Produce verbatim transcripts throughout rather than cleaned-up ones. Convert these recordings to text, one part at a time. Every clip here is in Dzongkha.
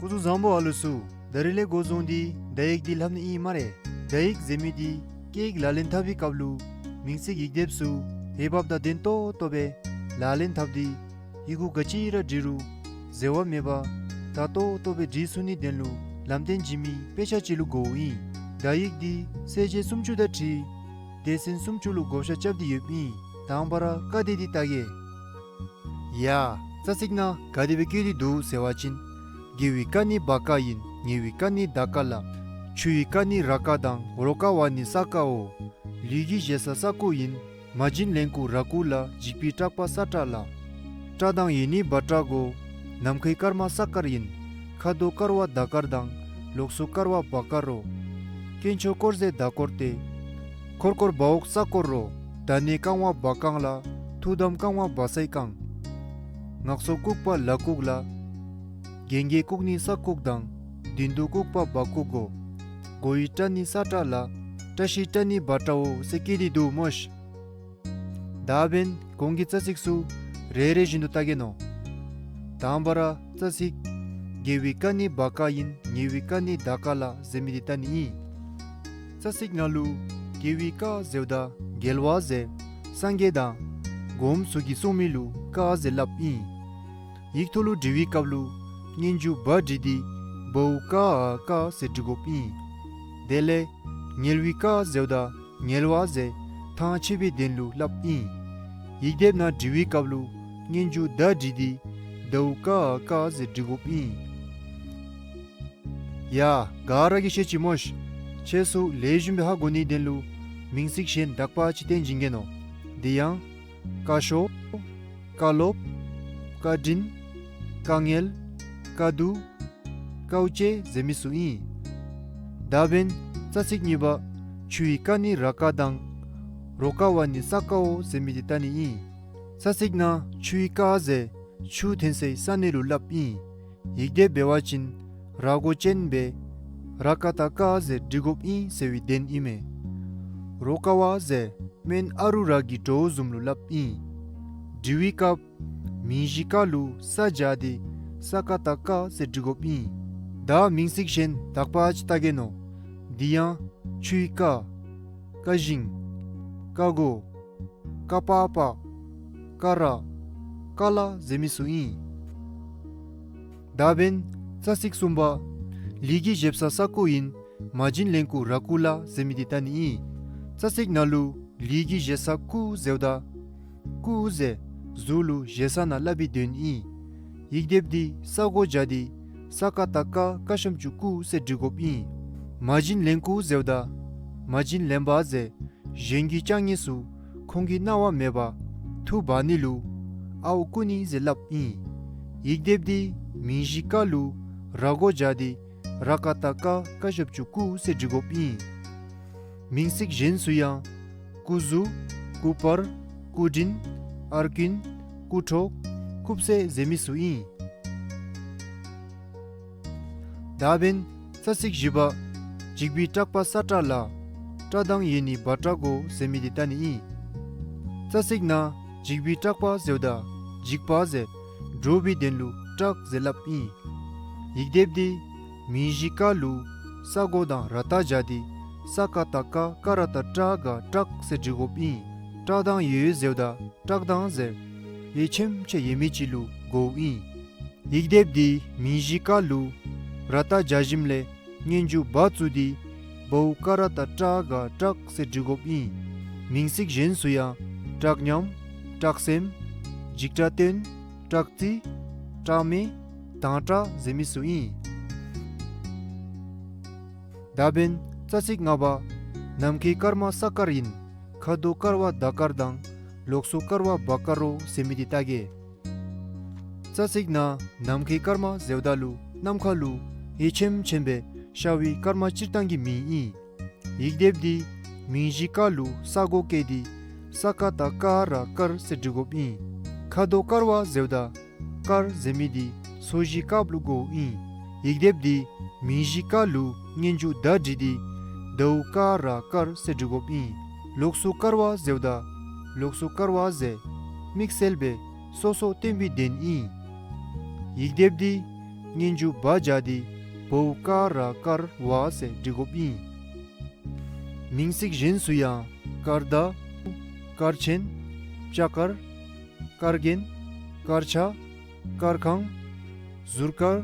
སྐུ་གཟུགས་བཟང་པོ་ཨ་ལོ་ཚུ། ད་རིས་ལས་འགོ་བཟུང་སྟེ་བརྡ་ཡིག་འདི་ལྷབ་ནི་ཨིན་སྨ་རེ། བརྡ་ཡིག་ཟེར་མི་འདི་སྐད་ཡིག་ལག་ལེན་འཐབ་པའི་སྐབས་ལུ་མིང་ཚིག་ཡིག་སྡེབ་ཚུ་འོས་འབབ་དང་ལྡན་ཏོག་ཏོ་སྦེ་ལག་ལེན་འཐབ་སྟེ་ཡི་གུ་ག་ཅི་ར་བྲི་རུང་འཛོལ་བ་མེད་པར་དག་ཏོག་ཏོ་སྦེ་བྲི་ཚུགས་ནིའི་དོན་ལུ་ལམ་སྟོན་བྱིན་མི་དཔེ་ཆ་ཅིག་ལུ་གོཝ་ཨིན། བརྡ་ཡིག་འདི་གསལ་བྱེད་སུམ་ཅུ་དང་འཁྲིལ་སྡེ་ཚན་སུམ་ཅུ་ལུ་བགོ་བཤའ་རྐྱབ་སྟེ་ཡོདཔ་ཨིན། དང་པ་ར་ཀ་སྡེ་འདི་བལྟ་གེ། ཡ། རྩ་ཚིག་ནང་ག་དེ་སྦེ་བཀོད་དེ་འདུག་ཟེར་བ་ཅིན། རྒྱལ་བའི་བཀའ་ནི་བ་ཀ་ཡིན། ཉེ་བའི་བཀའ་ནི་ད་ཀ་ལ། ཆུ་ཡི་བཀའ་ནི་ར་ཀ་དང་། རོ་ཀ་བ་ནི་ས་ཀའོ། ལུས་ཀྱི་བཞེས་ས་ས་ཀོ་ཡིན། མ་བྱིན་ལེན་ཁུངས་ར་ཀུ་ལ། འཇིགས་པའི་སྐྲག་པ་ས་སྐྲག་ལ། སྐྲ་དང་ཡོལ་ནི་བ་སྐྲ་གོ། ནམ་མཁའི་སྐར་མ་ས་དཀར་ཡིན། ཁ་དོག་དཀར་བ་ཟླ་དཀར་དང་། ལོགས་སུ་དཀར་བ་བ་དཀར་རོ། དཀོན་མཆོག་དཀོར་ཟས་ཟླ་དཀོར་ཏེ། འཁོར་བསྐོར་བ་འོག་ས་བསྐོར་རོ། ད་ནི་རྐང་བ་བ་རྐང་ལ། ཐུགས་དམ་རྐང་བ་བ་སའི་རྐང་། ངག་སོགས་བཀུག་པ་ལ་བཀུག་ལ། རྒན་རྒས་བཀུག་ནི་ས་བཀུག་དང་། མདུན་དུ་བཀུག་པ་བ་བཀུག་གོ། མགོ་ཡི་སྐྲ་ནི་ས་སྐྲ་ལ། བཀྲ་ཤིས་སྐྲ་ནི་བ་སྐྲའོ་ཟེར་བཀོད་དེ་འདུག་སྨོ་ཤིག། ད་འབདན་གོང་གི་རྩ་ཚིག་ཚུ་རེ་རེ་བཞིན་དུ་བལྟ་གེ་ནོ། དང་པ་ར་རྩ་ཚིག། རྒྱལ་བའི་བཀའ་ནི་བ་ཀ་ཡིན། ཉེ་བའི་བཀའ་ནི་ད་ཀ་ལ་ཟེར་མི་འདི་བལྟ་ནི་ཨིན། རྩ་ཚིག་ནང་ལུ་རྒྱལ་བའི་བཀའ་ཟེརཝ་ད་རྒྱལ་བ་ཟེར་སངས་རྒྱས་དང་སྒོམ་ཚུ་གིས་གསུངས་མི་ལུ་བཀའ་ཟེར་སླབ་ཨིན། ཡིག་ཐོག་ལུ་འབྲི་བའི་སྐབས་ལུ་སྙན་འཇུག་བ་བྲིས་ཏེ་བའོ་ཀ་ཨ་བཀའ་ཟེར་འབྲི་དགོཔ་ཨིན། དེ་ལས་ངལ་བའི་བཀའ་ཟེརཝ་ད་ངལ་བ་ཟེར་ཐང་ཆད་པའི་དོན་ལུ་སླབ་ཨིན། ཡིག་སྡེབ་ནང་འབྲི་བའི་སྐབས་ལུ་སྙན་འཇུག་ད་བྲིས་ཏེ་དའོ་ཀ་ཨ་བཀའ་ཟེར་འབྲི་དགོཔ་ཨིན། ཡ། ག་ར་གིས་ཤེས་ཅི་སྨོ་ཤིག། ཁྱེད་ཚུ་ལེགས་ཤོམ་སྦེ་ཧ་གོ་ནིའི་དོན་ལུ་མིང་ཚིག་གཞན་དག་པ་ཅིག་སྟོན་བྱིན་གེ་ནོ། དེ་ཡང་བཀའ་ཤོག། བཀའ་སློབ། བཀའ་དྲིན། བཀའ་ངལ། བཀའ་བསྡུ། བཀའ་བཅད་ཟེར་མི་ཚུ་ཨིན། ད་འབདན་རྩ་ཚིག་གཉིས་པ་ཆུ་ཡི་བཀའ་ནི་ར་ཀ་དང་། རོ་ཀ་བ་ནི་ས་ཀའོ་ཟེར་མི་འདི་བལྟ་ནི་ཨིན། རྩ་ཚིག་ནང་ཆུ་ཡི་བཀའ་ཟེར་ཆུ་ཐོན་སའི་ས་གནས་ལུ་སླབ་ཨིན། ཡིག་སྡེབ་འབད་བ་ཅིན་ར་གོ་ཅན་སྦེ་ར་ཀ་ཏ་ཀ་ཟེར་འབྲི་དགོཔ་ཨིན་ཟེར་བའི་དོན་ཨིན་མས། རོ་ཀ་བ་ཟེར་སྨན་ཨ་རུ་ར་གི་བྲོཝ་བཟུམ་ལུ་སླབ་ཨིན། འབྲི་བའི་སྐབས་མིང་གཞིའི་ཀ་ལུ་ས་སྦྱར་ཏེ་ས་ཀ་ཏ་ཀ་ཟེར་འབྲི་དགོཔ་ཨིན། ད་མིང་ཚིག་གཞན་དག་པ་ཅིག་བལྟ་གེ་ནོ། འདི་ཡང་ཆུའི་ཀ། ཀ་ཞིང་། ཀ་གོ། ཀ་པ་པ། ཀ་ར། ཀ་ལ་ཟེར་མི་ཚུ་ཨིན། ད་འབདན་རྩ་ཚིག་གསུམ་པ་ལུས་ཀྱི་བཞེས་ས་ས་ཀོ་ཡིན། མ་བྱིན་ལེན་ཁུངས་ར་ཀུ་ལ་ཟེར་མི་འདི་བལྟ་ནི་ཨིན། རྩ་ཚིག་ནང་ལུ་ལུས་ཀྱི་བཞེས་ས་སྐུ་ཟེརཝ་ད་སྐུ་ཟེར་གཟུགས་ལུ་བཞེས་ས་ནང་སླབ་པའི་དོན་ཨིན། ཡིག་སྡེབ་འདི་ས་གོ་སྦྱར་ཏེ་ས་ཀ་ཏ་ཀ་ཀ་ཞབས་ཀྱུ་ཀུ་ཟེར་འབྲི་དགོཔ་ཨིན། མ་བྱིན་ལེན་ཁུངས་ཟེརཝ་ད་མ་བྱིན་ལེན་པ་ཟེར་གཞན་གྱི་བཅའ་ངལ་ཚུ་ཁོང་གིས་གནང་བ་མེད་པར་འཐུ་འབག་ནི་ལུ་ཨའོ་བརྐུ་ནི་ཟེར་སླབ་ཨིན། ཡིག་སྡེབ་འདི་མིང་གཞིའི་ཀ་ལུ་ར་གོ་སྦྱར་ཏེ་ར་ཀ་ཏ་ཀ་ཀ་ཞབས་ཀྱུ་ཀུ་ཟེར་འབྲི་དགོཔ་ཨིན། མིང་ཚིག་གཞན་ཚུ་ཡང་སྐུ་གཟུགས། སྐུ་པར། སྐུ་དྲིན། ཨར་ཀུན། སྐུ་འཕྲོག། སྐུབ་སེ་ཟེར་མི་ཚུ་ཨིན། ད་འབདན་རྩ་ཚིག་བཞི་པ་འཇིགས་པའི་སྐྲག་པ་ས་སྐྲག་ལ། སྐྲ་དང་ཡོལ་ནི་བ་སྐྲ་གོ་ཟེར་མི་འདི་བལྟ་ནི་ཨིན། རྩ་ཚིག་ནང་འཇིགས་པའི་སྐྲག་པ་ཟེརཝ་ད་འཇིགས་པ་ཟེར་འདྲོག་པའི་དོན་ལུ་སྐྲག་ཟེར་སླབ་ཨིན། ཡིག་སྡེབ་འདི་མིང་གཞིའི་ཀ་ལུ་ས་གོ་དང་ར་ཏ་སྦྱར་ཏེ་ས་ཀ་ཏ་ཀ་ཀ་ར་ཏ་སྐྲ་ག་སྐྲག་ཟེར་འབྲི་དགོཔ་ཨིན། སྐྲ་དང་ཡོལ་ཟེརཝ་ད་སྐྲག་དང་ཟེར་ཡོད་ཆེམ་ཆེ་ཡོད་མི་ཅིག་ལུ་གོཝ་ཨིན། ཡིག་སྡེབ་འདི་མིང་གཞིའི་ཀ་ལུ་ར་ཏ་སྦྱར་ཞིནམ་ལས་སྙན་འཇུག་བ་བཙུགས་ཏེ་བའོ་ཀ་ར་ཏ་སྐྲ་ག་སྐྲག་ཟེར་འབྲི་དགོཔ་ཨིན། མིང་ཚིག་གཞན་ཚུ་ཡང་སྐྲག་ཉམས། སྐྲག་སེམས། འཇིགས་སྐྲག་སྟོན། སྐྲག་རྩི། སྐྲག་མེད། དང་སྐྲག་ཟེར་མི་ཚུ་ཨིན། ད་འབདན་རྩ་ཚིག་ལྔ་པ་ནམ་མཁའི་སྐར་མ་ས་དཀར་ཡིན། ཁ་དོག་དཀར་བ་ཟླ་དཀར་དང་། ལོགས་སུ་དཀར་བ་བ་དཀར་རོ་ཟེར་མི་འདི་བལྟ་གེ། རྩ་ཚིག་ནང་ནམ་མཁའི་སྐར་མ་ཟེརཝ་ད་ལུ་ནམ་མཁའ་ལུ་ཡོད་ཆེམ་ཆེམ་སྦེ་ཤར་བའི་སྐར་མ་སྤྱིར་བཏང་གི་མིང་ཨིན། ཡིག་སྡེབ་འདི་མིང་གཞིའི་ཀ་ལུ་ས་གོ་བཀལ་ཏེ་ས་ཀ་ཏ་ཀ་ར་དཀར་ཟེར་འབྲི་དགོཔ་ཨིན། ཁ་དོག་དཀར་བ་ཟེརཝ་ད་དཀར་ཟེར་མི་འདི་སོ་བཞིའི་སྐབས་ལུ་གོཝ་ཨིན། ཡིག་སྡེབ་འདི་མིང་གཞིའི་ཀ་ལུ་སྙན་འཇུག་ད་བྲིས་ཏེ་དའོ་ཀ་ར་དཀར་ཟེར་འབྲི་དགོཔ་ཨིན། ལོགས་སུ་དཀར་བ་ཟེརཝ་ད་ལོགས་སུ་དཀར་བ་ཟེར་དམིགས་བསལ་སྦེ་སོ་སོ་སྟོན་པའི་དོན་ཨིན། ཡིག་སྡེབ་འདི་ སྔོན་འཇུག་བ་སྦྱར་ཏེ་བའོ་དཀར་ར་དཀར་བ་ཟེར་འབྲི་དགོཔ་ཨིན། མིང་ཚིག་གཞན་ཚུ་ཡང་དཀར་མདའ། དཀར་ཆེན། སྤྱ་དཀར། དཀར་རྒྱན། དཀར་ཆ། དཀར་ཁང་། ཟུར་དཀར།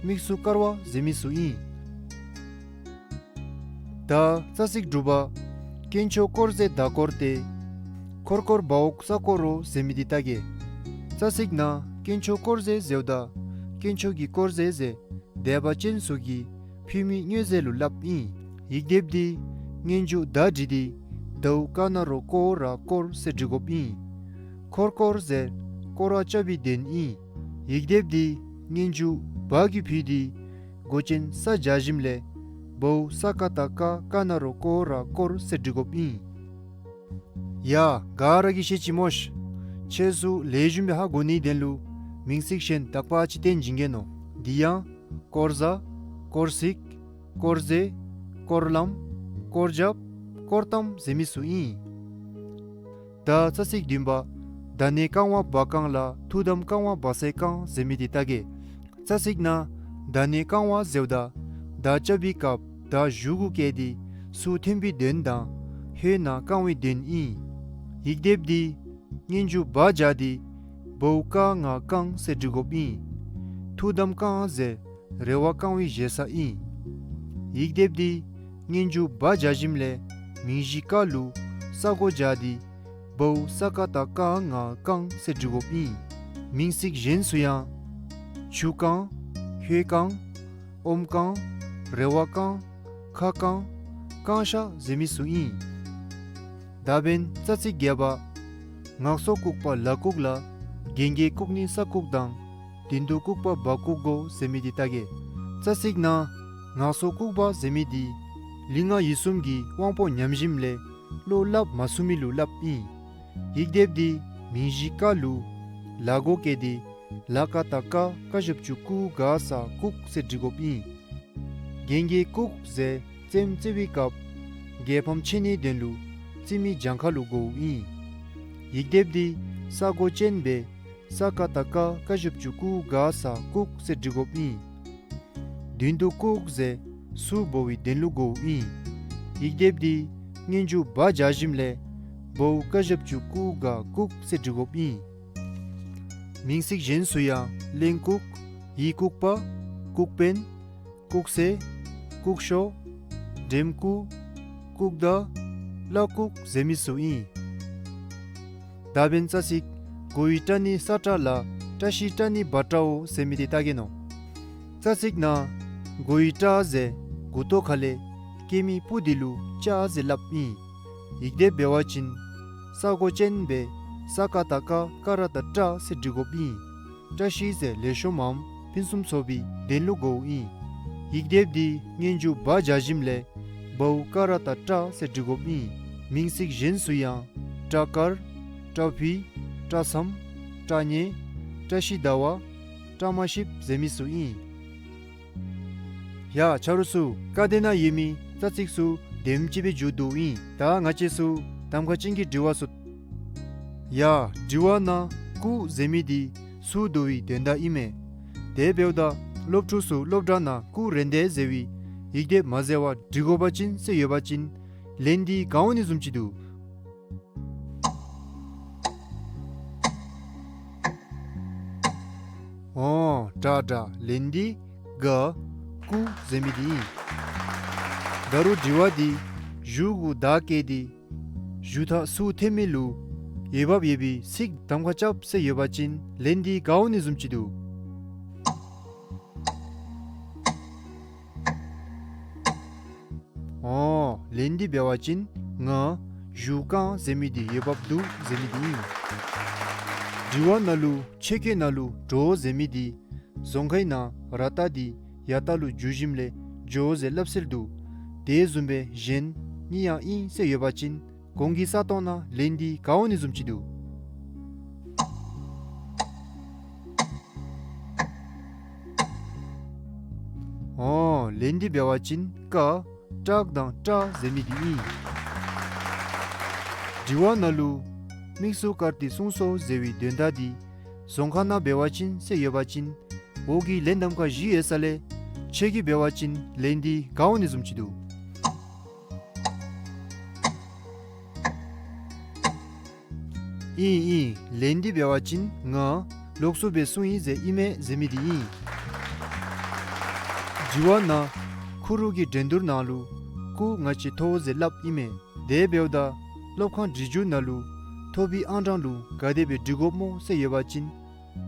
མིག་ཆུ་དཀར་བ་ཟེར་མི་ཚུ་ཨིན། ད་རྩ་ཚིག་དྲུག་པ། དཀོན་མཆོག་དཀོར་ཟས་མདའ་སྐོར་ཏེ། འཁོར་དཀོར་བའོ་ས་སྐོར་རོ་ཟེར་མི་འདི་བལྟ་གེ། རྩ་ཚིག་ནང་དཀོན་མཆོག་དཀོར་ཟས་ཟེརཝ་ད་དཀོན་མཆོག་གི་དཀོར་ཟས་ཟེར་དད་པ་ཅན་ཚུ་གིས་ཕུལ་མི་སྨྱོ་རྫས་ལུ་སླབ་ཨིན། ཡིག་སྡེབ་འདི་སྔོན་འཇུག་མདའ་བྲིས་ཏེ་མདའུ་ཀ་ན་རོ་ཀོ་ར་དཀོར་ཟེར་འབྲི་དགོཔ་ཨིན། འཁོར་དཀོར་ཟེར་སྐོར་ར་རྐྱབ་པའི་དོན་ཨིན། ཡིག་སྡེབ་འདི་སྔོན་འཇུག་བ་གིས་ཕུལ་ཏེ་མགོ་ཅན་ས་སྦྱར་ཞིནམ་ལས་བའོ་ས་ཀ་བཏགས་དཀར་ཀ་ན་རོ་ཀོ་ར་དཀོར་ཟེར་འབྲི་དགོཔ་ཨིན། ཡ་ག་ར་གིས་ཤེས་ཅི་སྨོ་ཤ། ཁྱེད་ཚུ་ལེགས་ཤོམ་སྦེ་ཧ་གོ་ནིའི་དོན་ལུ་མིང་ཚིག་གཞན་དག་པ་ཅིག་སྟོན་བྱིན་གེ་ནོ། འདི་ཡང་དཀོར་ཟ། དཀོར་སིག། དཀོར་ཟས། དཀོར་ལམ། དཀོར་རྒྱབ། དཀོར་གཏམ་ཟེར་མི་ཚུ་ཨིན། ད་རྩ་ཚིག་བདུན་པ། མདའ་ནས་བཀང་བ་བ་བཀང་ལ་ཐུགས་དམ་བསྐང་བ་བ་ཟས་བསྐང་ཟེར་མི་འདི་བལྟ་གེ། རྩ་ཚིག་ནང་མདའ་ནས་བཀང་བ་ཟེརཝ་ད་མདའ་རྐྱབ་པའི་སྐབས་མདའ་གཞུ་གུ་བཀལ་ཏེ་ཚུར་འཐེན་པའི་དོན་དང་ཧོད་ནང་བཀང་བའི་དོན་ཨིན། ཡིག་སྡེབ་འདི་སྔོན་འཇུག་བ་སྦྱར་ཏེ་བའོ་ཀ་ང་བཀང་ཟེར་འབྲི་དགོཔ་ཨིན། ཐུགས་དམ་བསྐང་ཟེར་རེ་བ་བསྐང་བའི་ཞེ་ས་ཨིན། ཡིག་སྡེབ་འདི་སྔོན་འཇུག་བ་སྦྱར་ཞིནམ་ལས་མིང་གཞི་ཀ་ལུ་ས་སྒོ་སྦྱར་ཏེ་བའོ་ས་ཀ་བཏགས་དཀར་ང་བཀང་ཟེར་འབྲི་དགོཔ་ཨིན། མིང་ཚིག་གཞན་ཚུ་ཡང་ཆུ་བཀང་། ཧོད་བཀང་། ཨོམ་བཀང་། རེ་བ་བསྐང་། ཁ་བཀང་། བཀང་ཤ་ཟེར་མི་ཚུ་ཨིན། ད་འབདན་རྩ་ཚིག་བརྒྱད་པ། ངག་སོགས་བཀུག་པ་ལ་བཀུག་ལ། རྒྱན་གྱི་བཀུག་ནི་ས་བཀུག་དང་། མདུན་དུ་བཀུག་པ་བ་བཀུག་གོ་ཟེར་མི་འདི་བལྟ་གེ། རྩ་ཚིག་ནང་ངག་སོགས་བཀུག་པ་ཟེར་མི་འདི་ལུས་ངག་ཡིད་གསུམ་གྱི་དབང་པོ་ཉམས་ཞིནམ་ལས་བློ་སླབ་མ་ཚུགས་མི་ལུ་སླབ་ཨིན། ཡིག་སྡེབ་འདི་མིང་གཞི་ཀ་ལུ་ལ་སྒོ་བཀལ་ཏེ་ལ་ཀ་བཏགས་ལྐ་ཀ་ཞབས་ཀྱུ་ཀུ་ག་ས་བཀུག་ཟེར་འབྲི་དགོཔ་ཨིན། རྒྱན་གྱི་བཀུག་ཟེར་རྩེདམོ་རྩེ་བའི་སྐབས་རྒྱལ་ཕམ་ཆེ་ནིའི་དོན་ལུ་རྩེ་མི་གྱངས་ཁ་ལུ་གོཝ་ཨིན། ཡིག་སྡེབ་འདི་ས་སྒོ་ཅན་སྦེ་ས་ཀ་བཏགས་སྐ་ཀ་ཞབས་ཀྱུ་ཀུ་ག་ས་བཀུག་ཟེར་འབྲི་དགོཔ་ཨིན། མདུན་དུ་བཀུག་ཟེར་ཚུར་འབོ་བའི་དོན་ལུ་གོཝ་ཨིན། ཡིག་སྡེབ་འདི་སྔོན་འཇུག་བ་སྦྱར་ཞིནམ་ལས་བའོ་ཀ་ཞབས་ཀྱུ་ཀུ་ག་བཀུག་ཟེར་འབྲི་དགོཔ་ཨིན། མིང་ཚིག་གཞན་ཚུ་ཡང་གླེན་ལྐུགས། ཡིད་ལྐུགས་པ། ལྐུགས་པན། ལྐུགས་སེ། ལྐུགས་ཤོ། འདྲེམ་ལྐུགས། ལྐུགས་མདའ། བླ་ལྐུགས་ཟེར་མི་ཚུ་ཨིན། ད་འབདན་རྩ་ཚིག་མགོ་བོའི་སྐྲ་ནི་ས་སྐྲ་ལ། བཀྲ་ཤིས་སྐྲ་ནི་བ་སྐྲའོ་ཟེར་མི་འདི་བལྟ་གེ་ནོ། རྩ་ཚིག་ནང་མགོ་བོའི་སྐྲ་ཟེར་མགུ་ཏོ་ཁ་ལས་སྐྱེ་མི་སྤུ་འདི་ལུ་སྐྲ་ཟེར་སླབ་ཨིན། ཡིག་སྡེབ་འབད་བ་ཅིན་ས་སྒོ་ཅན་སྦེ་ས་ཀ་བཏགས་སྐ་ཀ་ར་བཏགས་སྐྲ་ཟེར་འབྲི་དགོཔ་ཨིན། བཀྲ་ཤིས་ཟེར་ལེགས་ཤོམ་མམ་ཕུན་སུམ་ཚོགས་པའི་དོན་ལུ་གོཝ་ཨིན། ཡིག་སྡེབ་འདི་སྔོན་འཇུག་བ་སྦྱར་ཞིནམ་ལས་བའོ་ཀ་ར་བཏགས་བཀྲ་ཟེར་འབྲི་དགོཔ་ཨིན། མིང་ཚིག་གཞན་ཚུ་ཡང་སྐྲ་དཀར། སྐྲ་ཕུད། སྐྲ་མཚམས། སྐྲ་ཉེ། བཀྲ་ཤིས་ཟླ་བ། སྐྲ་མ་ཤིསཔ་ཟེར་མི་ཚུ་ཨིན། ཡ་ཆ་རོགས་ཚུ་བཀའ་དྲིན་ན་ཡོད་མི་རྩ་ཚིག་ཚུ་དེམ་ཅིག་སྦེ་མཇུག་བསྡུཝ་ཨིན། ད་ང་བཅས་ཚུ་གདམ་ཁ་ཅན་གྱི་དྲི་བ་ཚུ། ཡ་དྲི་བ་ནང་སྐུ་ཟེར་མི་འདི་ཚུར་བསྡུ་བའི་དོན་དག་ཨིན་མས། དེ་འབདཝ་ད་སློབ་ཕྲུག་ཚུ་སློབ་གྲྭ་ནང་སྐུ་རེ་འདོད་ཟེར་བའི་ཡིག་སྡེབ་མ་ཟེར་བར་འབྲི་དགོ་པ་ཅིན་ཟེར་ཡོད་པ་ཅིན་ལན་འདི་ག་འོང་ནི་བཟུམ་ཅིག་འདུག། ཨོ་དྲག་དྲག། ལན་འདི་ག་སྐུ་ཟེར་མི་འདི་ཨིན། ད་རུང་དྲི་བ་འདི་གཞུ་གུ་མདའ་བཀལ་ཏེ་གཞུ་ཐག་ཚུར་འཐེན་མི་ལུ་འོས་འབབ་ཡོད་པའི་ཚིག་གདམ་ཁ་རྐྱབ་ཟེར་ཡོད་པ་ཅིན་ལན་འདི་ག་འོང་ནི་བཟུམ་ཅིག་འདུག། ཨོ་ལན་འདི་འབད་བ་ཅིན་ང་གཞུ་བཀང་ཟེར་མི་འདི་འོས་འབབ་འདུག་ཟེར་མི་འདི་ཨིན། དྲི་བ་ནང་ལུ་ཆོས་སྐད་ནང་ལུ་འགྲོ་ཟེར་མི་འདི་རྫོང་ཁའི་ནང་ར་བཏགས་འདི་ཡ་བཏགས་ལུ་འགྱུར་ཞིནམ་ལས་འགྱོ་ཟེར་སླབ་སྲོལ་འདུག། དེ་བཟུམ་སྦེ་གཞན་གཉིས་ཡང་ཨིན་ཟེར་ཡོད་པ་ཅིན་གོང་གི་ས་སྟོང་ནང་ལན་འདི་ག་འོང་ནི་བཟུམ་ཅིག་འདུག། ཨོ་ལན་འདི་འབད་བ་ཅིན་ཀ་སྐྲག་དང་སྐྲ་ཟེར་མི་འདི་ཨིན། དྲི་བ་ནང་ལུ་མིག་ཆུ་དཀར་ཏེ་གསུངས་སོ་ཟེར་བའི་དོན་དག་འདི་རྫོང་ཁ་ནང་འབད་བ་ཅིན་ཟེར་ཡོད་པ་ཅིན་ འོག་གི་ལན་གདམ་ཁ་བཞི་ཡོད་ས་ལས་ཁྱོད་ཀྱིས་འབད་བ་ཅིན་ལན་འདི་ག་འོང་ནི་བཟུམ་ཅིག་འདུག། ཨིན་ཨིན། ལན་འདི་འབད་བ་ཅིན་ང་ལོགས་སུ་སྦེ་གསུངས་ཡི་ཟེར་ཨིན་མས་ཟེར་མི་འདི་ཨིན། དྲི་བ་ན་ཁུ་རུ་གི་འགྲན་བསྡུར་ནང་ལུ་སྐུ་ང་བཅས་མཐོ་ཟེར་སླབ་ཨིན་མས། དེ་འབདཝ་ད་སློབ་ཁང་འབྲི་རྒྱུ་ནང་ལུ་ཐོབ་པའི་ཨང་གྲངས་ལུ་ག་དེ་སྦེ་འབྲི་དགོཔ་སྨོ་ཟེར་ཡོད་པ་ཅིན་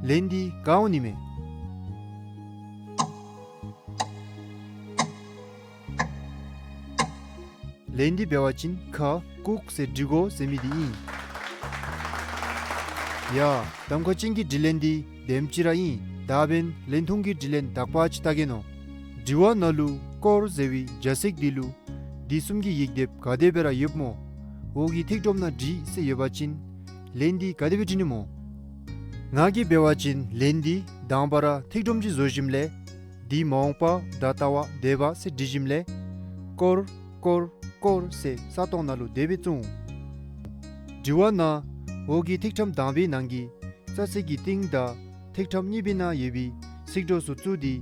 ལན་འདི་ག་འོང་ནི་མས། ལན་འདི་འབད་བ་ཅིན་ཁ་ལྐུགས་ཟེར་འབྲི་དགོ་ཟེར་མི་འདི་ཨིན། ཡ་གདམ་ཁ་ཅན་གྱི་དྲི་ལན་འདི་དེམ་ཅིག་ར་ཨིན། ད་འབདན་ལན་ཐུང་གི་དྲི་ལན་དག་པ་ཅིག་བལྟ་གེ་ནོ། དྲི་བ་ནང་ལུ་སྐོར་ཟེར་བའི་བྱ་ཚིག་འདི་ལུ་འདི་བཟུམ་གྱི་ཡིག་སྡེབ་ག་དེ་སྦེ་ར་ཡོདཔ་སྨོ། འོག་གི་ཐིག་སྒྲོམ་ནང་བྲིས་ཟེར་ཡོད་པ་ཅིན་ལན་འདི་ག་དེ་སྦེ་འབྲི་ནི་སྨོ། ང་གིས་འབད་བ་ཅིན་ལན་འདི་དང་པ་ར་ཐིག་སྒྲོམ་ཅིག་བཟོ་ཞིནམ་ལས་འདི་མ་འོངས་པ་ད་ལྟ་བ་འདས་པ་ཟེར་འབྲི་ཞིནམ་ལས་སྐོར་སྐོར་སྐོར་ཟེར་ས་སྟོང་ནང་ལུ་དེ་སྦེ་བཙུགས་འོང་། དྲི་བ་ན་འོག་གི་ཐིག་ཕྲེང་དང་པའི་ནང་གི་རྩ་ཚིག་གི་སྟེང་དང་ཐིག་ཕྲེང་གཉིས་པའི་ནང་ཡོད་པའི་ཚིག་གྲོགས་ཚུ་བཙུགས་ཏེ་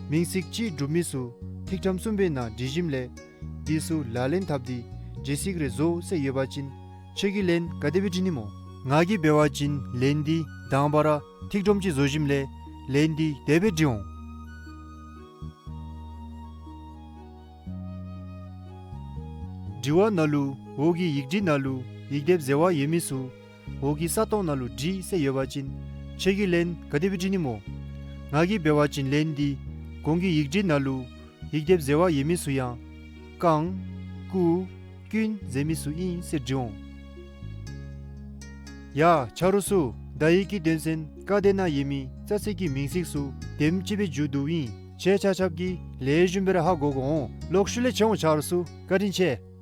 མིང་ཚིག་གཅིག་སྒྲུབ་མི་ཚུ་ཐིག་ཕྲེང་གསུམ་པའི་ནང་བྲིས་ཞིནམ་ལས་འདི་ཚུ་ལག་ལེན་འཐབ་སྟེ་རྗེས་ཚིག་རེ་བཟོ་ཟེར་ཡོད་པ་ཅིན་ཁྱོད་ཀྱིས་ལན་ག་དེ་སྦེ་འབྲི་ནི་སྨོ། ང་གིས་འབད་བ་ཅིན་ལན་འདི་དང་པ་ར་ཐིག་སྒྲོམ་ཅིག་བཟོ་ཞིནམ་ལས་ལན་འདི་དེ་སྦེ་འབྲི་འོང་། དྲི་བ་ནང་ལུ་འོག་གི་ཡིག་བྲིས་ནང་ལུ་ཡིག་སྡེབ་ཟེར་བ་ཡོད་མི་ཚུ་འོག་གི་ས་སྟོང་ནང་ལུ་བྲིས་ཟེར་ཡོད་པ་ཅིན་ཁྱོད་ཀྱིས་ལན་ག་དེ་སྦེ་འབྲི་ནི་སྨོ། ང་གིས་འབད་བ་ཅིན་ལན་འདི་གོང་གི་ཡིག་བྲིས་ནང་ལུ་ཡིག་སྡེབ་ཟེར་བ་ཡོད་མི་ཚུ་ཡང་ཀང་ཀུ་ཀུན་ཟེར་མི་ཚུ་ཨིན་ཟེར་འབྲི་འོང་། ཡ་ཆ་རོགས་ཚུ། ད་ཡིག་གི་དོན་ཚན་ཀ་དེ་ནང་ཡོད་མི་རྩ་ཚིག་གི་མིང་ཚིག་ཚུ་དེམ་ཅིག་སྦེ་མཇུག་བསྡུཝ་ཨིན། ཁྱེད་ཆ་ཁྱབ་ཀྱིས་ལེགས་ཤོམ་སྦེ་ར་ཧ་གོ་དགོ་འོང་། ལོག་ཤུལ་ལས་ཕྱད་འོང་ཆ་རོགས་ཚུ། བཀའ་དྲིན་ཆེ།